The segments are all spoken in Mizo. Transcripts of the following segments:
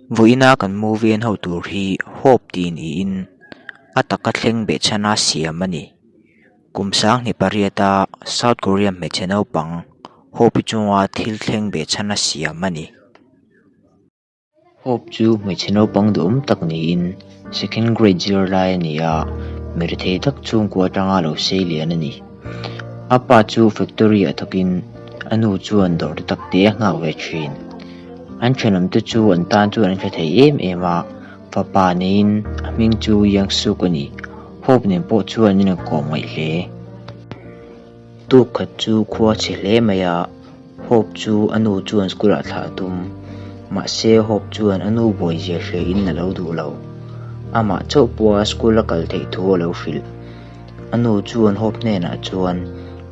Vawiina kan movie en ho tur hi Hope tih niin a taka thleng behchhana siam a ni. Kum sanghnih pariata South Korea hmeichhe naupang Hope-i chunga thil thleng behchhana siam a ni. Hope chu hmeichhe naupang duhawm tak niin second grade zirlai a ni a, mi rethei tak chhungkua atanga lo sei lian a ni. A pa chu factory ah thawkin a nu chuan dawr te tak te a nghak ve thin. An thenawm te chu an tan chuan an hre thei em em a, fapa neiin a hming chu Yang Suk a ni. Hope nen pawh chuan an inkawm ngaih hle. Tuk khat chu khua chhe hle mai a. Hope chu a nu chuan school ah thlah a tum. Mahse Hope chuan a nu buai zia hria in a lo duh lo. Amah chauh pawha school a kal theih thu a lo hrilh. A nu chuan Hope hnenah chuan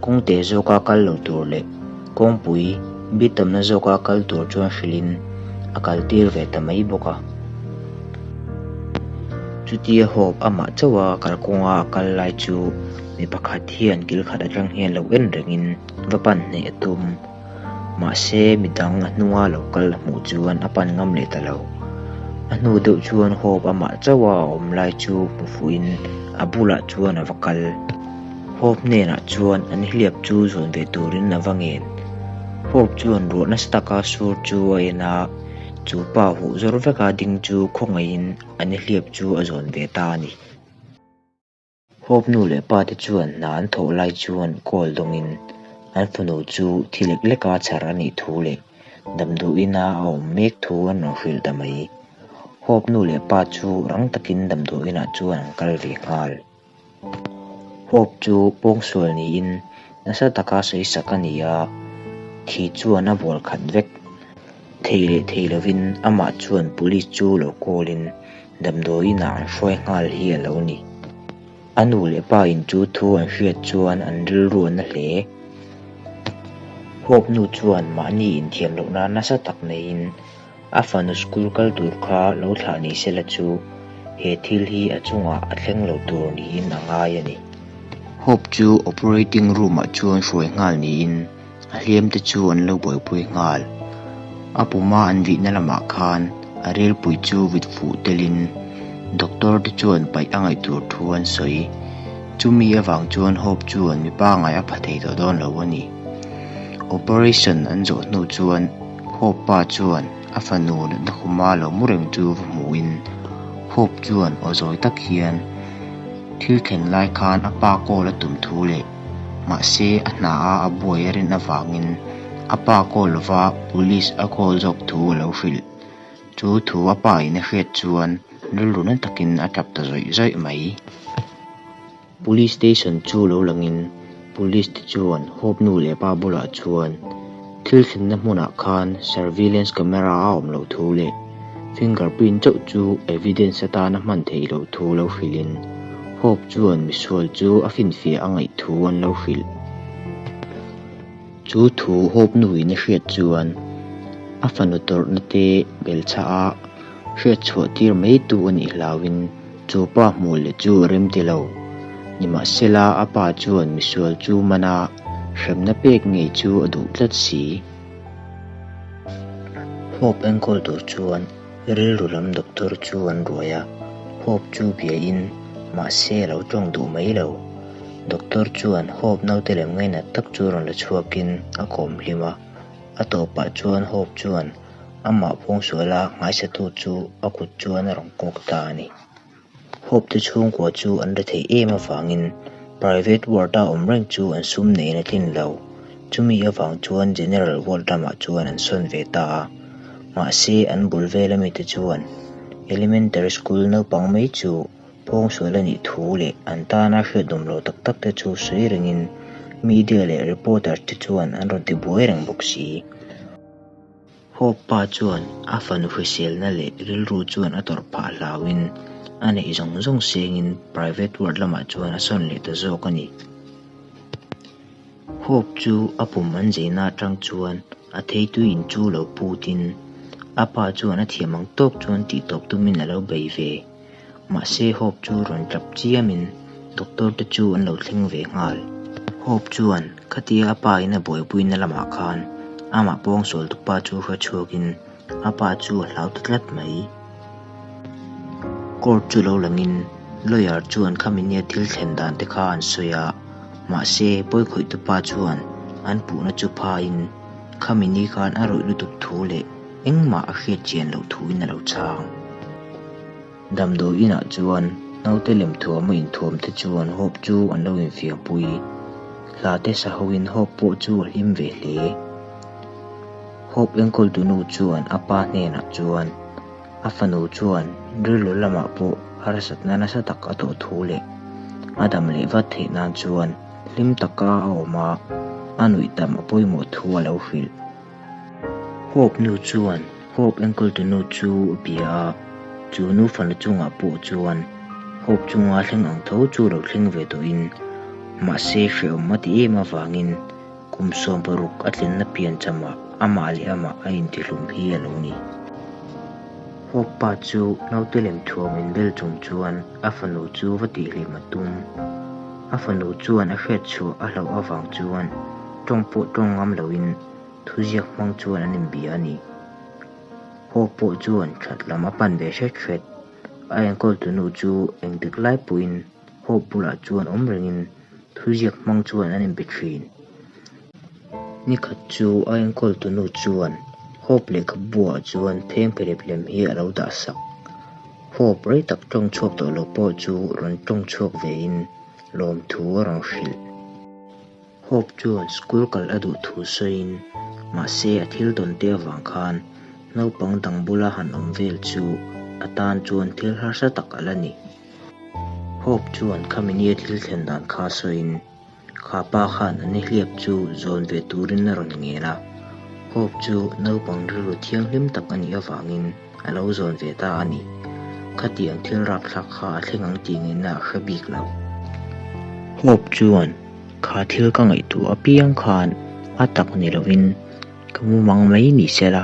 kawng te zawka kal lo tur leh kawngpui bit tamna zawka kal tur chuan hrilh in a kal tir ve ta mai bawk a. Chutia Hope amah chauha kalkawnga a kal lai chu mi pakhat hian kil khat atang hian lo en rengin va pan hnaih a tum. Mahse, midang a hnunga lo kal a hmuh chuan a pan ngam leh ta lo. A hnu deuh chuan Hope amah chauha a awm lai chu hmu fuhin a bulah chuan a va kal. Hope hnenah chuan an hliap chu zawn ve turin a va ngen. Hope chuan ruah nasa taka sur chu a en a, chu pa huh zawr veka ding chu khawngaihin an hliap chu a zawn ve ta a ni. Hope nu leh pa te chuan hna an thawh lai chuan call dawngin an fanu chu thi lek leka chhar a nih thu leh damdawiina a awm mek thu an rawn hrilh ta mai. Hope nu leh pa chu rang takin damdawiinah chuan an kal ve nghal. Hope chu pawngsual niin nasa taka sawisak a ni a, thi chuan a bual khat vek. Thei leh thei lovin amah chuan police chu lo call in Damdawiinah an hruai nghal hi a lo ni. A nu leh pa in chu thu an hriat chuan an rilru a na hle. Hope nu chuan mahni inthiam lohna nasa tak neiin a fanu school kal tur kha lo thlah ni sela chu he thil hi a chungah a thleng lo tur niin a ngai a ni. Hope chu operating room ah chuan hruai nghal niin A hliam te chu an lo buaipui nghal. A puma an vihna lamah khan a rilpui chu vit fuh telin doctor te chuan paih a ngaih tur thu an sawi. Chumi avang chuan Hope chuan mi pangai a pha thei tawh dawn lo a ni. Operation an zawh hnu chuan Hope pa chuan a fanu natna khuma lo mu reng chu va hmuhin Hope chuan aw zawi tak hian thil thlen lai khan a pa call a tum thu leh Mahse, a hna a a buai a rin avangin a pa call lova police a call zawk thu a lo hrilh. Chu thu a pa in a hriat chuan rilru na takin a tap ta zawih zawih mai. Police station chu lo langin police te chuan Hope nu leh pa bulah chuan thil thlenna hmunah khan surveillance camera a awm loh thu leh fingerprint chauh chu evidence atana hman theih loh thu lo hrilhin Hope chuan misual chu a finfiah a ngaih thu an lo hrilh. Chu thu Hope nuin a hriat chuan a fanu tawrhna te belchhah a hriat chhuah tir mai tu a nih hlauhin chu pa hmuh leh chu a rem ti lo. Nimahsela a pa chuan misual chu man a hremna pek ngei chu a duh tlat si. Hope enkawl tur chuan Rilru lam doctor chu an ruai a, Hope chu biain mahse a lo tawng duh mai lo. Doctor chuan Hope naute lem ngainat tak chu rawn la chhuakin a kawm hlim a, a tawpah chuan Hope chuan amah pawngsuala nghaisatu chu a kut chuan a rawn kawk ta a ni. Hope te chhungkua chu an rethei em avangin private ward a awm reng chu an sum neiin a tlin lo. Chumi avang chuan general ward lamah chuan an sawn ve ta a. Mahse an bul vel ami te chuan elementary school naupang mai chu pawngsual a nih thu leh an tana hriatawm lo tak tak te chu sawi rengin media leh reporter te chuan an rawn tibuai reng bawk si. Hope pa chuan a fanu hriselna leh rilru chuan a tawrh phah hlauhin a neih zawng zawng sengin private ward lamah chuan a sawn leh ta zawk a ni. Hope chu a pum an zeina atang chuan a theitui in chu lo putin a pa chuan a thiam ang tawk chuan tihtawp tumin a lo bei ve. Mahse Hope chu rawn tap chiamin doctor te chu an lo thleng ve nghal. Hope chuan khatia a pa in a buaipuina lamah khan amah pawngsual tupa chu hre chhuakin A pa chu a hlau ta tlat mai. Court chu lo langin lawyer chuan khami nia thil thlen dan te kha an sawi a, mahse pawikhawihtu pa chuan an puhna chu phain khami ni khan a rawih lutuk thu leh engmah a hriat chian loh thuin a lo chhang. Damdawi inah chuan naute lem thuam a inthuam te chuan Hope chu an lo infiampui. Hla te sa hoin Hope pawh chu a hlim ve hle. Hope enkawltu nu chuan a pa hnenah chuan a fanu chuan rilru lamah pawh harsatna nasa tak a tawh thu leh a dam leh vat theih nan chuan hlim taka a awm a, a nuih tam a pawimawh thu a lo hrilh. Hope nu chuan Hope enkawltu nu chu a bia a, chu nu fanu chungah pawh chuan Hope chunga thleng ang tho chu lo thleng ve tawhin mahse hrehawm a ti em avangin kum 16 a tlenna pian chamah amah leh amah a intihlum hi a lo ni. Hope pa chu naute lem thuam inbel chung chuan a fanu chu va tihhlim a tum. A fanu chuan a hriatchhuah a hlauh avang chuan tawng pawh tawng ngam loin thuziak hmang chuan an inbia a ni. Hope pawh chuan that lam a pan ve hret hret. A enkawltu nu chu engtik lai pawhin Hope bulah chuan awm rengin thuziak hmang chuan an inbe thin. Nikhat chu a enkawltu nu chuan Hope lehkhabuah chuan pheng phelep lem hi a lo dah sak. Hope rei tak tawng chhuak tawh lo pawh chu rawn tawng chhuak vein lawmthu a rawn hrilh. Hope chuan school kal a duh thu sawiin mahse a thil dawn te avang khan naupang dang bula han awm vel chu a tan chuan thil harsa tak a la ni. Hope chuan khami nia thil thlen dan kha sawiin kha pa khan a nihliap chu zawn ve turin a rawn ngen a. Hope chu naupang rilru thianghlim tak a nih avangin a lo zawn ve ta a ni. Khatiang thil rapthlak kha a thleng ang tih ngaihna a hre bik lo. Hope chuan kha thil ka ngaihtuah apiang khan a tak ni lovin ka mumang mai ni sela,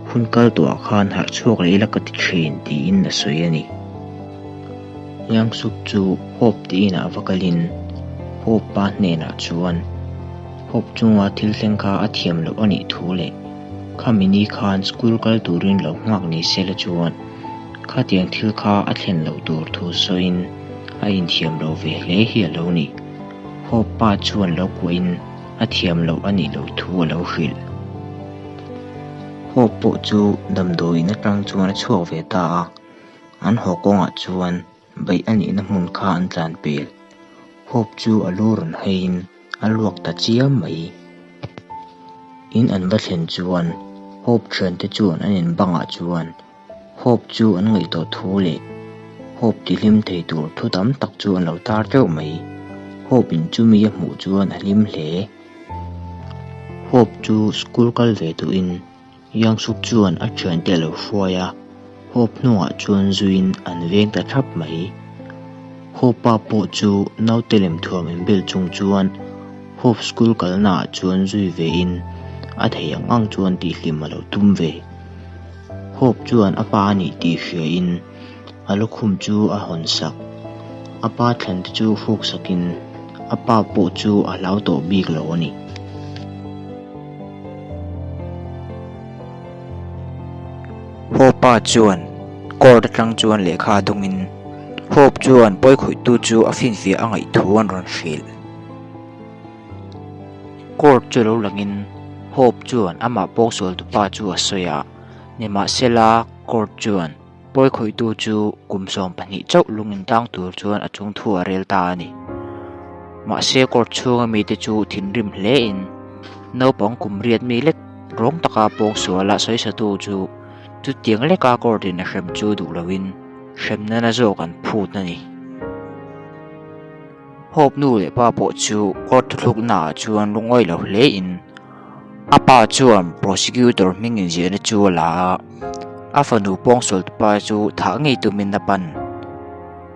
hun kal tawhah khan harh chhuak leh ila ka ti thin tiin a sawi a ni. Young-suk chu Hope te inah va kalin Hope pa hnenah chuan Hope chunga thil thleng kha a thiam loh a nih thu leh Khami ni khan school kal turin lo nghak ni sela chuan khatiang thil kha a thlen loh tur thu sawiin a inthiam lo ve hle hi a lo ni. Hope pa chuan lo kuahin a thiam loh a nih loh thu a lo hrilh. Hope pawh chu damdawiin atang chuan a chhuak ve ta a, an haw kawngah chuan beih a nihna hmun kha an tlan pel. Hope chu a lu rawn haiin a luak ta chiam mai. In an va thlen chuan Hope thiante chuan an in bangah chuan Hope chu an ngaihtuah thu leh Hope tihlim thei tur thu tam tak chu an lo tar teuh mai. Hope in chumi a hmuh chuan a hlim hle. Hope chu school kal ve duhin Youngsuk chuan a thiante a lo hruai a, Hope hnungah chuan zuiin an veng ta thap mai. Hope pa pawh chu naute lem thuam inbel chung chuan Hope school kalna ah chuan zui vein a thei ang ang chuan tihhlim a lo tum ve. Hope chuan a pa a nih tih hriain a lukhum chu a hawn sak. A pa thlan te chu hruk sakin a pa pawh chu a hlau tawh bik lo a ni. Hope-a chuan court atang chuan lehkha a dawngin Hope chuan pawikhawihtu chu a finfiah a ngaih thu an rawn hrilh. Court chu lo langin Hope chuan amah pawngsualtu pa chu a sawi a, nimahsela court chuan Pawikhawihtu chu kum 12 chauh lung intang tur chuan a chung thu a rel ta a ni. Mahse court chhunga mite chu thinrim hlein naupang kum riat mi lek rawng taka pawngsuala sawisatu chu chutiang leka court in a hrem chu duh loin hremna na zawk an phut a ni. Hope nu leh pa pawh chu court thuthlukna ah chuan lungawi lo hlein a pa chuan prosecutor hming inziahna chu a la a, a fanu pawngsual pa chu thah ngei tumin a pan.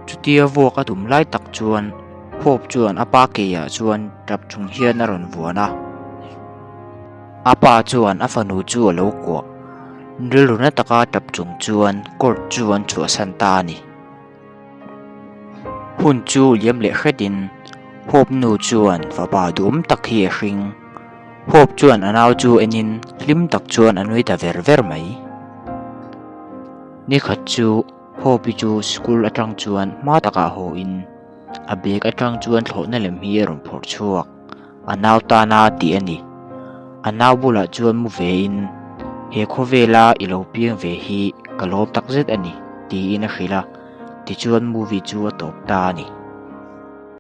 Chutia vuak a tum lai tak chuan Hope chuan a pa keiah chuan tap chung hian a rawn vuan a. A pa chuan a fanu chu a lo kuah. Rilru na taka tap chung chuan court chu an chhuahsan ta a ni. Hun chu liam leh hretin Hope nu chuan fapa duhawm tak hi a hring. Hope chuan a nau chu enin hlim tak chuan a nui ta ver ver mai. Nikhat chu Hope-i chu school atang chuan hma takah haw in a bag atang chuan thlawhna lem hi a rawn phawrh chhuak. A nau tana a tih a ni. A nau bulah chuan mu ve in, He khawvela i lo piang ve hi ka lawm takzet a ni, tiin a hrilh a. Tichuan movie chu a tawp ta a ni.